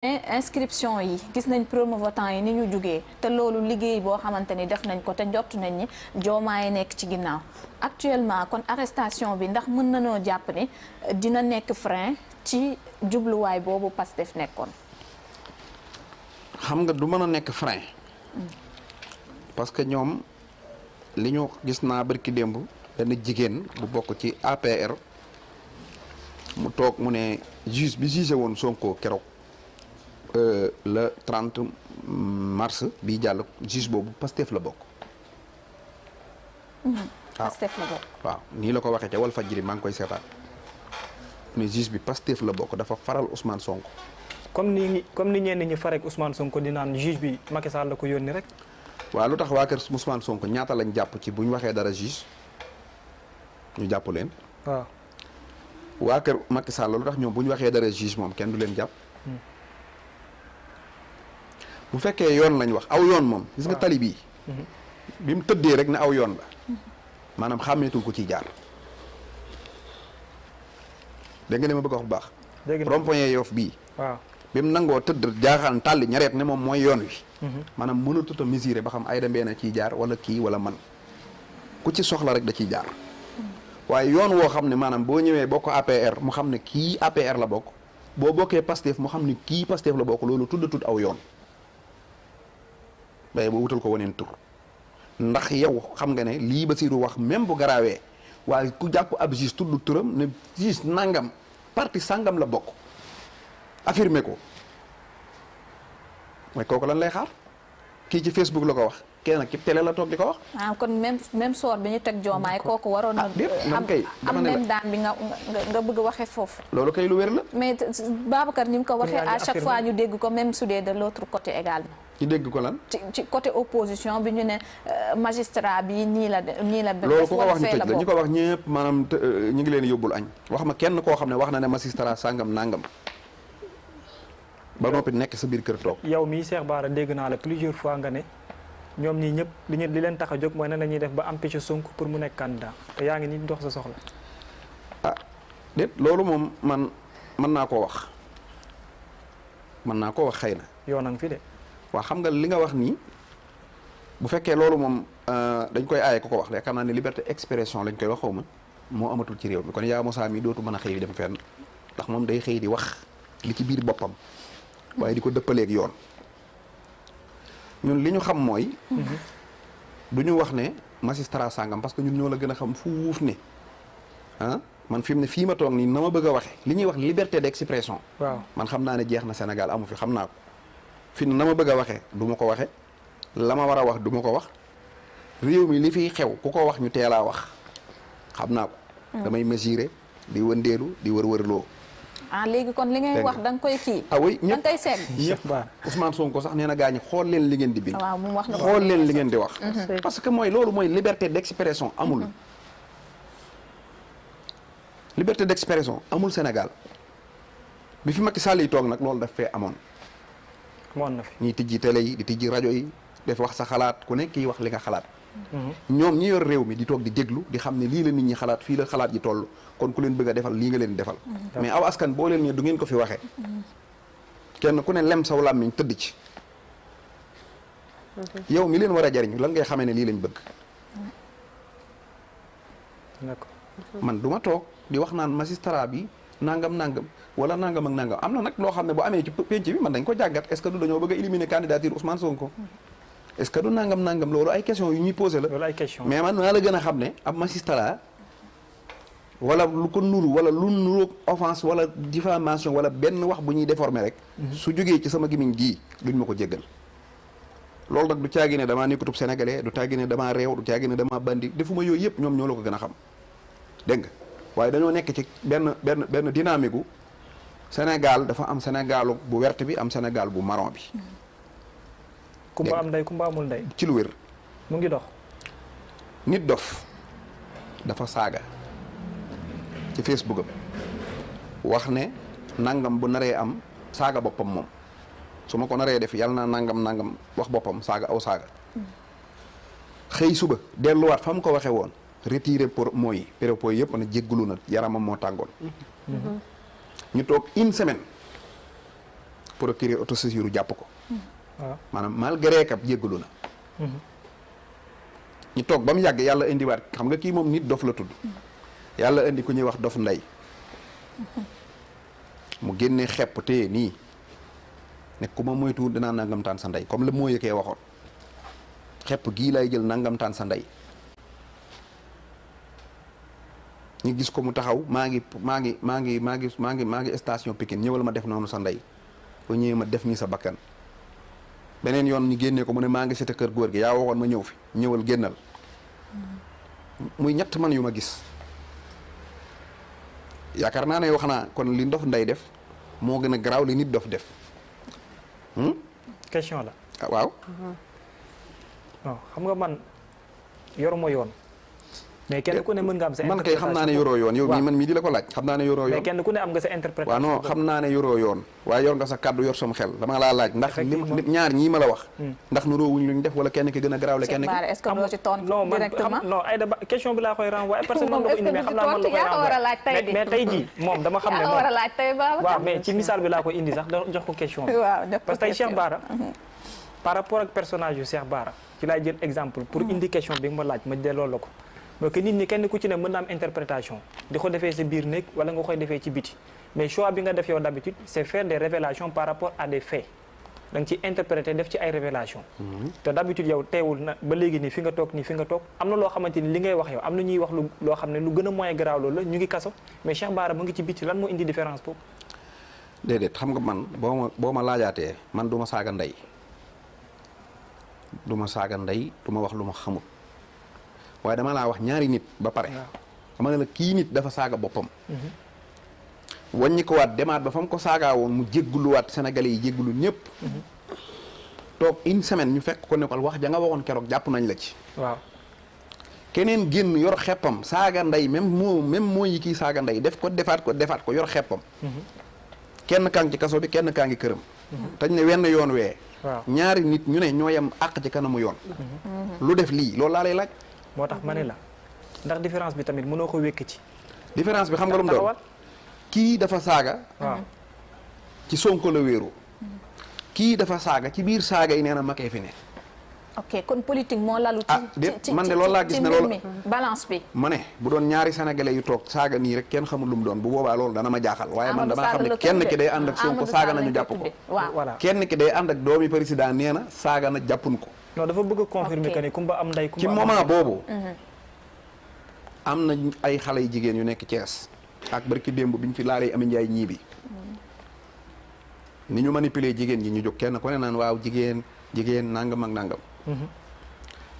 inscription yi gis nañ promo votant yi ni ñu jugee te loolu liggéey boo xamante ni def nañ ko te njott nañ ni Diomaye nekk ci ginnaaw actuellement kon arrestation bi ndax mën nañoo jàpp ni dina nekk frein ci jubluwaay boobu Pastef nekkoon. xam nga du mën a nekk frein parce que ñoom li ñu gis naa barki démb benn jigéen bu bokk ci APR mu toog mu ne juge bi jugé woon Sonko keroog le 30 mars bii jàll juge boobu Pastef la bokk. Pastef la bokk waaw nii la ko waxee ca Walfadjri maa ngi koy seetaan ne juge bi Pastef la bokk dafa faral Ousmane Sonko. comme ni ñenn ñi farek Ousmane Sonko di naan juge bi Macky Sall la ko yónni rek. waaw lu tax waa kër Ousmane Sonko ñaata lañ jàpp ci bu ñu waxee dara juge ñu jàpp leen. waaw waa kër Macky Sall lu tax ñoom bu ñu waxee dara juge moom kenn du leen jàpp. bu fekkee yoon lañ wax aw yoon moom. gis nga tali bii. bi mu tëddee rek ne aw yoon la. maanaam xàmmeetul ko ciy jaar. dégg nga ne ma bëgg a wax bu baax. dégg nga rond-point Yoff bii. waaw bi mu nangoo tëdd jaaxaan tàlli ñareet ne moom mooy yoon wi. maanaam mënatut a mesurer ba xam ay dembee na ciy jaar wala kii wala man ku ci soxla rek da ciy jaar. waaye yoon woo xam ne maanaam boo ñëwee bokk APR mu xam ne kii APR la bokk boo bokkee Pastef mu xam ne kii Pastef la bokk loolu tuddatut aw yoon. waaye boo wutal ko waneen tur ndax yow xam nga ne lii Basirou wax même bu garaawee waaye ku jàpp ab juge tudd turam ne juge nangam parti sangam la bokk affirmé ko mooy kooku lan lay xaar kii ci Facebook la ko wax kenn ci télé la toog di ko wax. ah kon même soor bi ñu teg Diomaye kooku waroon na am même daan bi nga bëgg a waxee foofu. loolu kay lu wér la. mais Babacar ni mu ko waxee à chaque fois ñu dégg ko même su dee de l'autre côté également. ñu dégg ko lan. ci côté opposition bi ñu ne magistrat bi nii la loolu ku ko wax ñu tëj la ñu ko wax ñëpp maanaam ñu ngi leen yóbbul añ. wax ma kenn koo xam ne wax na ne magistrat sangam nangam ba noppi nekk sa biir kër toog. yow mii Cheikh Bara dégg naa la plusieurs fois nga ne ñoom ñii ñëpp li leen tax a jóg mooy nan la ñuy def ba empêcher Sonko pour mu nekk candidat te yaa ngi nii dox sa soxla. ah déet loolu moom man mën naa koo wax xëy na. yow na nga fi de. waaw xam nga li nga wax nii bu fekkee loolu moom dañ koy aaye ku ko wax yaakaar naa ne liberté expression lañ koy wax xaw ma moo amatul ci réew mi kon yaa Moussa mi dootu mën a xëy dem fenn ndax moom day xëy di wax li ci biir boppam waaye di ko dëppaleeg yoon ñun li ñu xam mooy du ñu wax ne magistrat sangam parce que ñun ñoo la gën a xam fuuf ne man fi mu ne fii ma toog nii na ma bëgg a waxe li ñuy wax liberté d'expression waaw man xam naa ne jeex na Sénégal amu fi xam naa ko fi na ma bëgg a waxee du ma ko waxe la ma war a wax du ma ko wax réew mi li fiy xew ku ko wax ñu teelaa wax xam naa ko damay mesurer di wëndeelu di wër-wërloo léegi kon li ngay wax da nga koy kii oui da nga koy seet ñëpp Ousmane Sonko sax nee na gaa ñi xool leen li ngeen di bind waaw moom wax na xool leen li ngeen di wax parce que mooy loolu mooy liberté d'expression amul liberté d'expression amul Sénégal bi fi Macky Sall yi toog nag loolu daf fee amoon na fi ñiy tijji télé yi di tijji rajo yi def wax sa xalaat ku nekk kiy wax li nga xalaat ñoom ñi yor réew mi di toog di déglu di xam ne lii la nit ñi xalaat fii la xalaat yi toll kon ku leen bëgg a defal lii nga leen defal mais aw askan boo leen ne du ngeen ko fi waxee kenn ku ne lem saw làmmiñ tëdd ci yow mi leen war a jariñ lan ngay xamee ne lii lañ bëgg man du ma toog di wax naan magistrat bi nangam wala nangam ak nangam am na nag loo xam ne bu amee ci penc bi man dañ ko jàngat est-ce que du dañoo bëgg a éliminer candidature Ousmane Sonko est-ce que du nangam loolu ay question yu ñuy posé la mais man maa la gën a xam ne ab magistrat wala lu ko nuru wala lu nuru offense wala diffamation wala benn wax bu ñuy déformer rek su jógee ci sama gimiñ gii duñ ma ko jéggal loolu nag du caagi ne damaa nekkutub sénégalais du caagi ne damaa réew du caagi ne damaa bandi defuma yooyu yëpp ñoom ñoo la ko gën a xam dégg nga waaye dañoo nekk ci benn dynamique gu Sénégal dafa am Sénégalu bu wert bi am Sénégal bu marron bi kumba am ndey kumba amul ndey ci lu wér mu ngi dox nit dof dafa saaga ci Facebook am wax ne nangam bu naree am saaga boppam moom su ma ko naree def yàlla naa nangam wax boppam saaga aw saaga xëy suba delluwaat fa mu ko waxee woon retiré pour mooy propos yëpp na jéggalu na yaramam moo tàngoon ñu toog une semaine procureur autosaisir jàpp ko waaw maanaam malgré que jéggalu na ñu toog ba mu yàgg yàlla indiwaat xam nga kii moom nit dof la tudd yàlla indi ku ñuy wax dof ndey mu génne xepp téye nii ne ku ma moytuwul dinaa nangamtaan sa ndey comme la moo yëkkee waxoon xepp gii lay jël nangamtaan sa ndey ñu gis ko mu taxaw maa ngi station Pikine ñëwal ma def noonu sa ndey ba ñëwee ma def nii sa bakkan beneen yoon ñu génnee ko mu ne maa ngi cité kër góor gi yaa waxoon ma ñëw fi ñëwal génnal muy ñett man yu ma gis yaakaar naa ne wax naa kon li ndof nday def moo gën a garaaw li nit dof def question la waaw non xam nga man yoruma yoon mais kenn ku ne mën nga am sa man kay xam naa ne yoroo yoon yow mii man mii di la ko laaj xam naa ne yoroo yoon mais kenn ku ne am nga sa interprétation waaw non xam naa ne yoroo yoon waaye yor nga sa kàddu yor sam xel dama laa laaj ndax li ñaar ñii ma la wax ndax nu roowuñ luñ def wala kenn ki gën a garaaw la kenn ki est-ce que doo ci tontu non man directement non ay da question bi laa koy renvoyer parce que man la ko indi mais xam naa man la koy renvoyer mais tey jii moom dama xam ne war a laaj tey ba waaw mais ci misaal bi laa koy indi sax jox ko question bi parce que tey Cheikh Bara par rapport ak personnage yu Cheikh Bara ci laay jël exemple pour indi question bi nga ma laaj ma delloo la ko mais que nit ñi kenn ku ci ne mën na am interprétation di ko defee sa biir néeg wala nga koy defee ci biti mais choix bi nga def yow d'habitude c'est faire des révélations par rapport à des faits da nga ci interpréter def ci ay révélations te d'habitude yow teewul na ba léegi nii fi nga toog am na loo xamante ni li ngay wax yow am na ñuy wax loo xam ne lu gën a moyen garaaw loolu la ñu ngi kaso mais Cheikh Bara mu ngi ci biti lan moo indi différence boobu déedéet xam nga man boo ma laajaatee man du ma saaga ndey du ma wax lu ma xamul waaye dama laa wax ñaari nit ba pare dama ne la kii nit dafa saaga boppam wàññi ko waat demaat ba fa mu ko saagaa woon mu jégguluwaat sénégalais yi jéggulu ñëpp toog une semaine ñu fekk ko ne ko wax ja nga waxoon keroog jàpp nañ la ci waaw keneen génn yor xeppam saaga ndey même moo yi kii saaga ndey def ko defaat ko yor xeppam kenn kaa ngi ci kaso bi kenn kaa ngi këram tañ ne wenn yoon wee ñaari nit ñu ne ñoo yem àq ci kanamu yoon lu def lii loolu laa lay laaj moo tax ma ne la ndax différence bi tamit mënoo ko wékk ci différence bi xam nga lu mu doon kii dafa saaga ci Sonko la wéeru kii dafa saaga ci biir saaga yi nee na makee fi ne ok kon politique moo lalu ci man de loolu laa gis ne loolu balance bi ma ne bu doon ñaari sénégalais yu toog saaga nii rek kenn xamul lu mu doon bu boobaa loolu dana ma jaaxal waaye man damaa xam ne kenn ki day ànd ak Sonko saaga nañu jàpp ko voilà kenn ki day ànd ak doomi président nee na saaga na jàppun ko non dafa bëgg a confirmer que ni kumba am ndey ci moment boobu am na ay xale yu jigéen yu nekk Thiès ak barki démb biñ fi laalee Ami Njaay ñii bi ni ñu manipuler jigéen ñi ñu jóg kenn ku ne naan waaw jigéen nangam ak nangam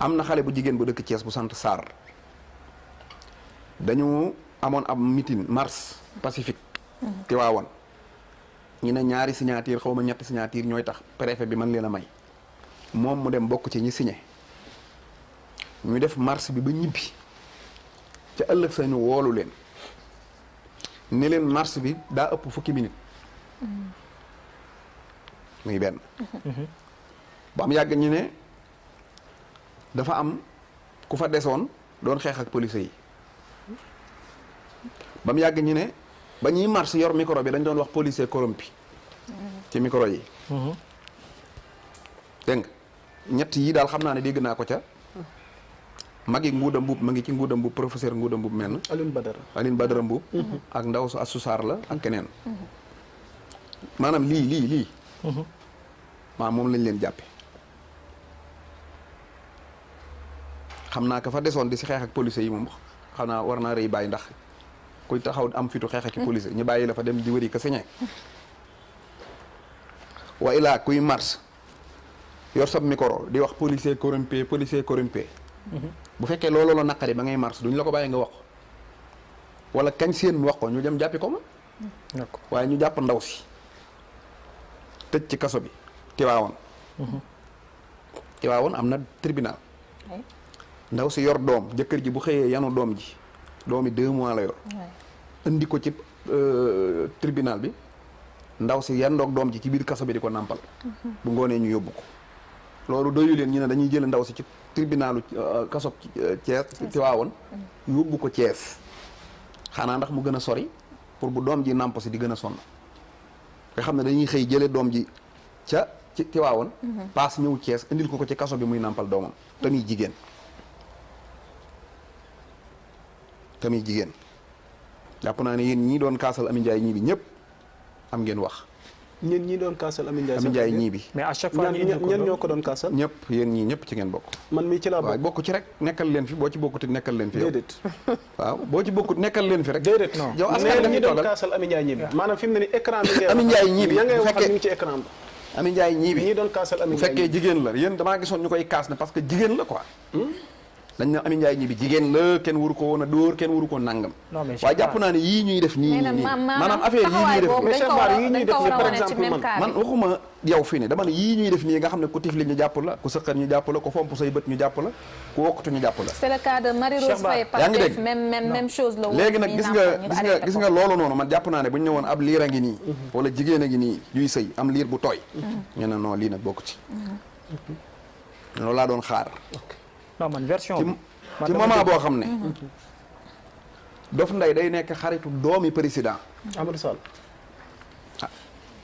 am na xale bu jigéen bu dëkk Thiès bu sant Sarr dañu amoon ab meeting mars pacifique te waawoon ñu ne ñaari signature xaw ma ñetti signature ñooy tax préfet bi man leen a may moom mu dem bokk ci ñi signé ñu def mars bi ba ñibbi ca ëllëg sa ñu woolu leen ne leen mars bi daa ëpp fukki minute muy benn ba am yàgg ñu ne dafa am ku fa desoon doon xeex ak police yi ba mu yàgg ñu ne ba ñuy mars yor micro bi dañ doon wax policier corrompu ci micro yi dégg nga ñett yi daal xam naa ne dégg naa ko ca magi Nguuda Mbuub ma ngi ci Nguuda Mbuub professeur Nguuda Mbuub mel na Aline Badara Mbuub ak ndaw su Assusaar la ak keneen maanaam lii maa moom lañ leen jàppe xam naa ka fa desoon di si xeex ak police yi moom xam naa war naa rëy bàyyi ndax kuy taxaw am fitu xeex ak police ñu bàyyi la fa dem di wëri ka signé wa ilaa kuy mars yor sab micro di wax policier corrompu bu fekkee loolu la naqari ba ngay mars duñ la ko bàyyi nga wax wala kañ seen wax ko ñu dem jàppi ko ma waaye ñu jàpp ndaw si tëj ci kaso bi Tiwaawoon am na tribunal ndaw si yor doom jëkkër ji bu xëyee yanu doom ji doomi 2 mois la yor indi ko ci tribunal bi ndaw si yandoog doom ji ci biir kaso bi di ko nàmpal bu ngoonee ñu yóbbu ko loolu doyu leen ñu ne dañuy jël ndaw si ci tribunalu kaso Thiès Tiwaawoon yóbbu ko Thiès xanaa ndax mu gën a sori pour bu doom ji nàmp si di gën a sonn nga xam ne dañuy xëy jële doom ji ca ci Tiwaawoon paas ñëw Cees indil ko ci kaso bi muy nàmpal doomam te muy jigéen jàpp naa ne yéen ñii doon kaasal Amy Ndiaye ñii bi ñëpp am ngeen wax ñeen ñii doon kaasal Amy Ndiaye ñii bi mais à chaque fois ñeen ñoo ko doon kaasal ñëpp yéen ñii ñëpp ci ngeen bokk man mii ci laa bokk waaw bokk ci rek nekkal leen fi boo ci bokkut nekkal leen fi déedéet waaw boo ci bokkut nekkal leen fi rek déedéet yow askan ñi doon kaasal Amy Ndiaye ñii bi maanaam fi mu ne ni écran bi Amy Ndiaye ñii bi ya ngay waxal ñu ngi ci écran bi Amy Ndiaye ñii bi ñii doon kaasal Amy bu fekkee jigéen la yéen damaa gisoon ñu koy kaas ne parce que jigéen la quoi dañ ne Amy Ndiaye ñi bi jigéen la kenn waru ko woon a dóor kenn waru ko nangam waaye jàpp naa ne yii ñuy def nii maanaam affaire yii ñuy def mais Cheikh Bara yi ñuy def nii par exemple man waxuma yow fii ne dama ne yii ñuy def nii nga xam ne ku tifli ñu jàpp la ku sëqat ñu jàpp la ku fomp say bët ñu jàpp la ku wokkatu ñu jàpp la c'est le cas de Marie-Rose Faye Pastef même chose la léegi nag gis nga loolu noonu man jàpp naa ne bu ñu ne woon ab liir a ngi nii wala jigéen a ngi nii juy sëy am liir bu tooy ñu ne non lii nag bokk ci loolu laa doon xaar non man version ci moment boo xam ne Dof Ndeye day nekk xaritu doomi président Amadou Sall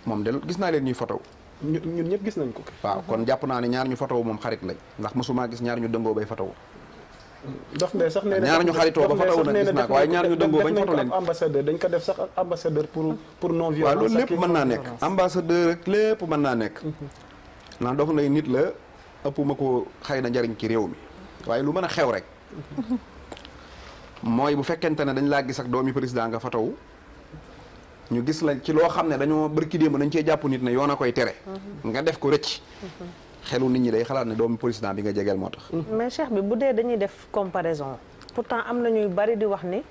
moom de gis naa leen ñuy photo ñun ñëpp gis nañ ko waaw kon jàpp naa ne ñaar ñu photo moom xarit lañ ndax mosuma gis ñaar ñu dëngoo bay photo Dof Ndeye sax nee na ñaar ñu xaritoo ba photo nag gis naa ko waaye ñaar ñu dëngoo bañ photo leen ambassadeur dañ ko def sax ambassadeur pour non violence waaw loolu lépp mën naa nekk ambassadeur ak lépp mën naa nekk ndax Dof Ndeye nit la ëpp ma ko xëy na njariñ ci réew mi waaye lu mën a xew rek mooy bu fekkente ne dañ laa gis ak doomi président nga fatawu ñu gis la ci loo xam ne dañoo bërki démb dañ cee jàpp nit ne yoon a koy tere nga def ko rëcc xelu nit ñi day xalaat ne doomi président bi nga jegeel moo tax mais Cheikh bi bu dee dañuy def comparaison pourtant am na ñuy bari di wax ni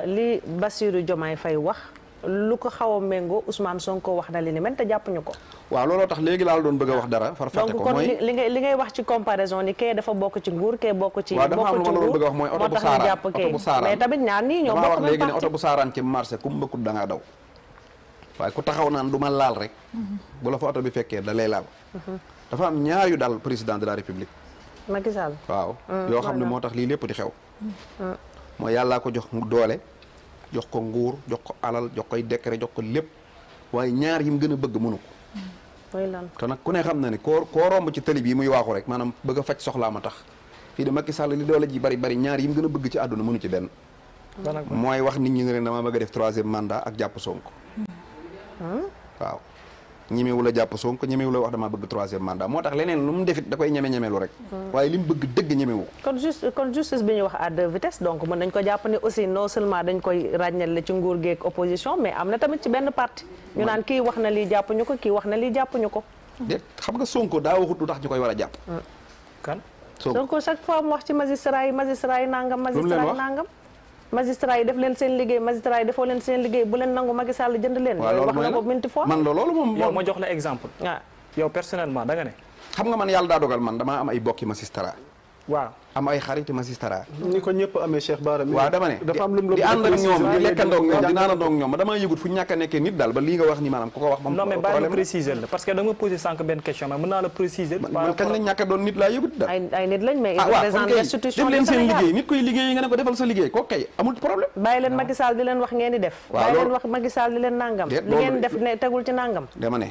li Bassirou Diomaye Faye wax lu ko xaw a méngoo Ousmane Sonko wax na li ni mel te jàppuñu ko waaw looloo tax léegi laa doon bëgg a wax dara far fàtte ko donc kon li ngay wax ci comparaison ni kee dafa bokk ci nguur kee bokk ci waaw dafa am lu ma doon bëgg a wax mooy oto bu saaraan oto bu saaraan mais tamit ñaar ñii ñoo bokk wax léegi ne oto bu saaraan ci marché ku mu mbëkkut da ngaa daw waaye ku taxaw naan du ma laal rek bu la fa oto bi fekkee da lay laal dafa am ñaar yu dal président de la république Macky Sall waaw yoo xam ne moo tax lii lépp di xew mooy yàllaa ko jox doole jox ko nguur jox ko alal jox koy décret jox ko lépp waaye ñaar yi mu gën a bëgg mënu ko te nag ku ne xam na ne koo romb ci tali bii muy waaxu rek maanaam bëgg a faj soxlaa ma tax fii de Macky Sall li doole ji bari ñaar yi mu gën a bëgg ci àdduna mënu ci benn mooy wax nit ñi ne leen dama bëgg a def 3e mandat ak jàpp Sonko waaw ñemewu la jàpp Sonko ñemewu la wax dama bëgg 3e mandat moo tax leneen lu mu defit da koy ñemelu rek waaye li mu bëgg dëgg ñemewu kon justice bi ñuy wax à 2 vitesses donc mën nañ ko jàpp ne aussi non seulement dañ koy ràññale ci nguur geek opposition mais am na tamit ci benn parti ñu naan kii wax na lii jàppuñu ko kii wax na lii jàppuñu ko déet xam nga Sonko daa waxut lu tax ñu koy war a jàpp kan Sonko chaque fois mu wax ci magistrat yi nangam magistrat yi def leen seen liggéey magistrat yi defoo leen seen liggéey bu leen nangu Macky Sall jënd leen wax na ko minti fois man loolu moom yow ma jox la exemple waaw yow personnellement da nga ne xam nga man yàlla daa dogal man damaa am ay bokki magistrat waaw am ay xariti magistrat ni ko ñëpp amee Cheikh Bara waaw dama ne dafa am lu mu di ànd ak ñoom di lekkandoog ñoom di naanandoog ñoom ma damaa yëgut fu ñàkk a nekkee nit daal ba lii nga wax ni maanaam ku ko wax moom non mais bàyyi ma préciser la parce que da nga posé sànq benn question mais mën naa la préciser man kañ lañ ñàkk a doon nit laa yëgut daal ay nit lañ mais ils représentent l'institution def leen seen liggéey nit koy liggéey yi nga ne ko defal sa liggéey kooku kay amul problème bàyyi leen Macky Sall di leen wax ngeen di def bàyyi leen wax Macky Sall di leen nangam li ngeen def ne tegul ci nangam dama ne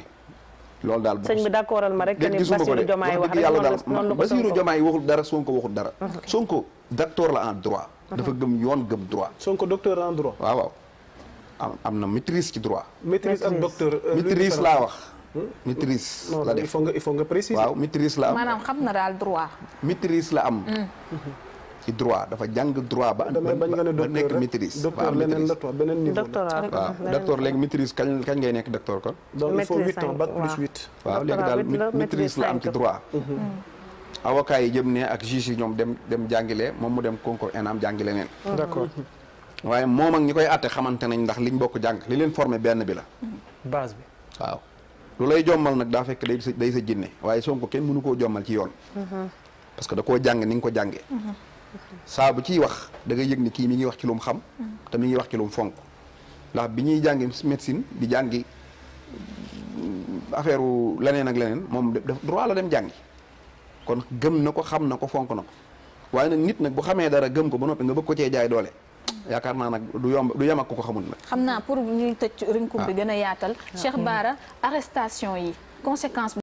loolu daal sëñ bi d'accordal ma rek ni gisuma ko de Diomaye wax rek yàlla daal Bassirou Diomaye waxul dara Sonko waxul dara Sonko docteur la en droit dafa gëm yoon gëm droit Sonko docteur en droit waaw am na maîtrise ci droit maîtrise ak docteur maîtrise laa wax maîtrise la def il faut nga préciser waaw maîtrise la am maanaam xam na daal droit maîtrise la am ci droit dafa jàng droit ba nekk maîtrise docteur leneen la toi beneen niveau waaw docteur léegi maîtrise kañ ngay nekk docteur kon donc il faut 8 ans bac plus 8 waaw léegi daal maîtrise la am ci droit avocat yi jëm ne ak juge yi ñoom dem jàngile moom mu dem concours ENAM jàngile neen d'accord waaye moom ak ñi koy àtte xamante nañ ndax liñ bokk jàng li leen formé benn bi la base bi waaw lu lay jommal nag daa fekk day sa jinne waaye Sonko kenn mënu koo jommal ci yoon parce que da koo jàng ni nga ko jàngee saa bu ciy wax da ngay yëg ni kii mi ngi wax ci lu mu xam te mi ngi wax ci lu mu fonk ndax bi ñuy jàngi médecine di jàngi affaire leneen ak leneen moom droit la dem jàngi kon gëm na ko xam na ko fonk na ko waaye nag nit nag bu xamee dara gëm ko ba noppi nga bëgg ko cee jaay doole yaakaar naa nag du yomb du yem ak ku ko xamul nag. xam naa pour ñuy tëj rinkum bi gën a yaatal. Cheikh Bara arrestation yi conséquence